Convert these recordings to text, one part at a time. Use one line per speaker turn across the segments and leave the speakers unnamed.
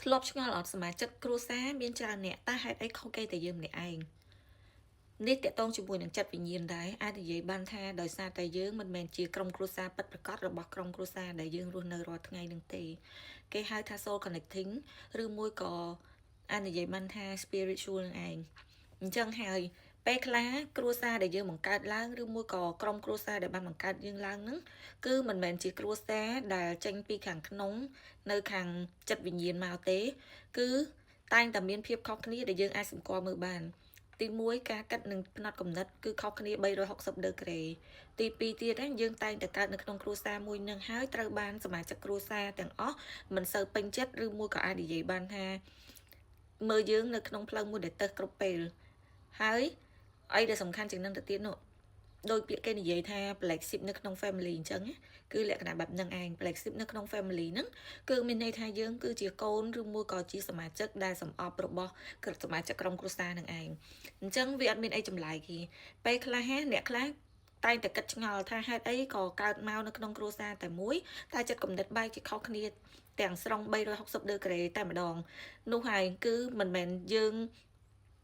ធ្លាប់ឆ្ងល់អត់សមាជិកគ្រួសារមានច្រើនអ្នកតែហេតុអីខុសគេតែយើងម្នាក់ឯងនេះតកតងជាមួយនឹងចិត្តវិញ្ញាណដែរអាចនិយាយបានថាដោយសារតែយើងមិនមែនជាក្រុមគ្រួសារពិតប្រាកដរបស់ក្រុមគ្រួសារដែលយើងរស់នៅរាល់ថ្ងៃនឹងទេគេហៅថា soul connecting ឬមួយក៏អាចនិយាយបានថា spiritual នឹងឯងអញ្ចឹងហើយពេលខ្លះគ្រួសារដែលយើងបង្កើតឡើងឬមួយក៏ក្រុមគ្រួសារដែលបានបង្កើតយើងឡើងហ្នឹងគឺមិនមែនជាគ្រួសារដែលចេញពីខាងក្នុងនៅខាងចិត្តវិញ្ញាណមកទេ គឺតែងតែមានភាពខុសគ្នាដែលយើងអាចសម្គាល់មើលបាន ទី1ការគិតនិងផ្នត់គំនិតគឺខុសគ្នា360ដឺក្រេទី2ទៀតហ្នឹងយើងតែងតែកើតនៅក្នុងគ្រួសារមួយនឹងហើយត្រូវបានសមាជិកគ្រួសារទាំងអស់មិនសូវពេញចិត្តឬមួយក៏អាចនិយាយបានថាមើលយើងនៅក្នុងផ្លូវមួយដែលទៅគ្រប់ពេលហើយអីដែលសំខាន់ជាងនឹងទៅទៀតនោះដោយពាក្យគេនិយាយថា black sheep នៅក្នុង family អញ្ចឹងគឺលក្ខណៈបែបហ្នឹងឯង black sheep នៅក្នុង family ហ្នឹងគឺមានន័យថាយើងគឺជាកូនឬមួយក៏ជាសមាជិកដែលសំអប់របស់សមាជិកក្រុមគ្រួសារនឹងឯងអញ្ចឹងវាអត់មានអីចម្លែកទេពេលខ្លះអ្នកខ្លះតែងតែគិតឆ្ងល់ថាហេតុអីក៏កើតមកនៅក្នុងគ្រួសារតែមួយតែចិត្តគំនិតបែកជាខុសគ្នាទាំងស្រុង360ដឺក្រេតែម្ដងនោះហើយគឺមិនមែនយើង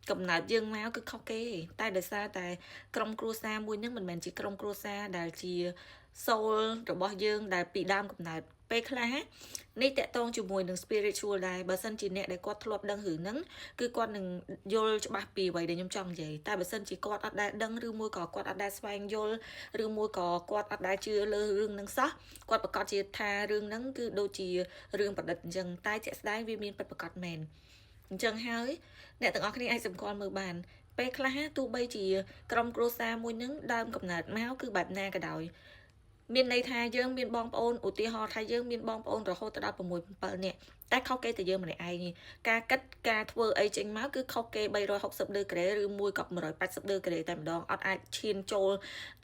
កំណើតយើងមកគឺខុសគេតែដោយសារតែក្រុមគ្រួសារមួយហ្នឹងមិនមែនជាក្រុមគ្រួសារដែលជា soul របស់យើងដែលពីដើមកំណើតពេលខ្លះនេះតកតងជាមួយនឹង spiritual ដែរបើសិនជាអ្នកដែលគាត់ធ្លាប់ដឹងរឿងហ្នឹងគឺគាត់នឹងយល់ច្បាស់ពីអ្វីដែលខ្ញុំចង់និយាយតែបើសិនជាគាត់អត់ដែលដឹងឬមួយក៏គាត់អត់ដែលស្វែងយល់ឬមួយក៏គាត់អត់ដែលជឿលើរឿងហ្នឹងសោះគាត់ប្រកាសជាថារឿងហ្នឹងគឺដូចជារឿងប្រឌិតអញ្ចឹងតែជាក់ស្ដែងវាមានពិតប្រាកដមែនអញ្ចឹងហើយអ្នកទាំងអស់គ្នាអាចសម្គាល់មើលបានពេលខ្លះទោះបីជាក្រុមគ្រួសារមួយនឹងដើមកំណើតមកគឺបែបណាក៏ដោយមានន័យថាយើងមានបងប្អូនឧទាហរណ៍ថាយើងមានបងប្អូនរហូតដល់6 7នាក់តែខុសគេតែយើងម្នាក់ឯងការគិតការធ្វើអីចេញមកគឺខុសគេ360ដឺក្រេឬមួយក៏180ដឺក្រេតែម្ដងអត់អាចឈានចូល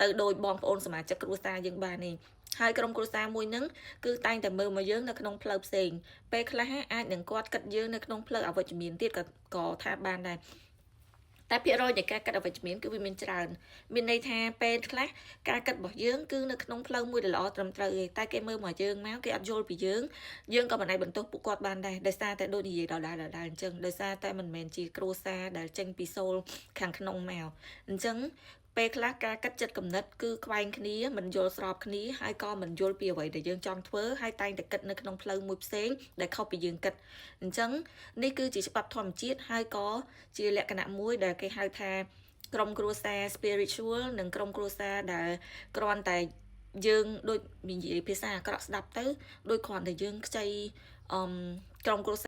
ទៅដោយបងប្អូនសមាជិកគ្រួសារយើងបានទេហើយក្រុមគ្រួសារមួយហ្នឹងគឺតែងតែមើលមកយើងនៅក្នុងផ្លូវផ្សេងពេលខ្លះអាចនឹងគាត់គិតយើងនៅក្នុងផ្លូវអវិជ្ជមានទៀតក៏ក៏ថាបានដែរតែភាគរយនៃការគិតអវិជ្ជមានគឺវាមានច្រើនមានន័យថាពេលខ្លះការគិតរបស់យើងគឺនៅក្នុងផ្លូវមួយដែលល្អត្រឹមត្រូវឯងតែគេមើលមកយើងមកគេអត់យល់ពីយើងយើងក៏មិនអាចបន្ទោសពួកគាត់បានដែរដោយសារតែដូចនិយាយដដែលដដែលអញ្ចឹងដោយសារតែមិនមែនជាគ្រួសារដែលចេញពី soul ខាងក្នុងមកអញ្ចឹងពេលខ្លះការគិតចិត្តគំនិតគឺខ្វែងគ្នាមិនយល់ស្របគ្នាហើយក៏មិនយល់ពីអ្វីដែលយើងចង់ធ្វើហើយតែងតែគិតនៅក្នុងផ្លូវមួយផ្សេងដែលខុសពីយើងគិតអញ្ចឹងនេះគឺជាច្បាប់ធម្មជាតិហើយក៏ជាលក្ខណៈមួយដែលគេហៅថាក្រុមគ្រួសារ spiritual និងក្រុមគ្រួសារដែលគ្រាន់តែយើងដូចនិយាយភាសាអាក្រក់ស្ដាប់ទៅដូចគ្រាន់តែយើងខ្ចីអឺក្រុមគ្រួសារ